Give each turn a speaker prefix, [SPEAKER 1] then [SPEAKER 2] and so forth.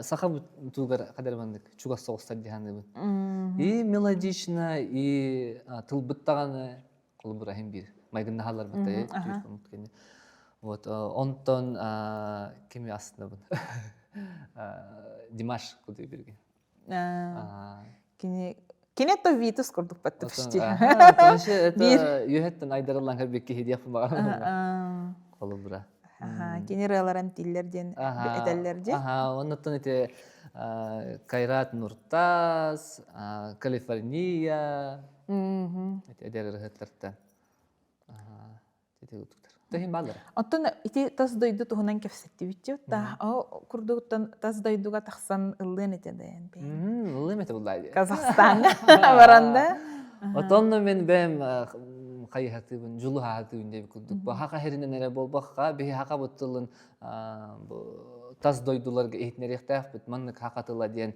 [SPEAKER 1] Саха тугар хадарманнык чугас соҕустар диһаныбын. И мелодично, и тылбыт даҕаны холобура иһин биир майгыннаһаллар бытта Вот онтон кими астынабын? Димаш Кудайберген.
[SPEAKER 2] Кини Кини это Витас курдук батты почти.
[SPEAKER 1] Это үөһэттэн айдарыллан кэлбит киһи диэхпин баҕарабын. Холобура.
[SPEAKER 2] Кини ырыаларын тиллэр диэн этэллэр дии.
[SPEAKER 1] Оннуттан ити Кайрат Нуртас, Калифорния, эдэр ырыһыттартан.
[SPEAKER 2] Оттон ити тас дойду туһунан кэпсэттибит та ол курдуктан тас дойдуга тахсан ыллыан этэ да
[SPEAKER 1] Ыллыам этэ буллаа дии.
[SPEAKER 2] Казахстаҥҥа баран да.
[SPEAKER 1] Отонно мен бэйэм хайыһатыыбын, дьулуһаатыыбын диэбит курдук. Бу хака херинен эрэ буолбакка, биһи хака тылын тас дойдуларга иһитинэриэхтээхпит, маннык хака тыла диэн.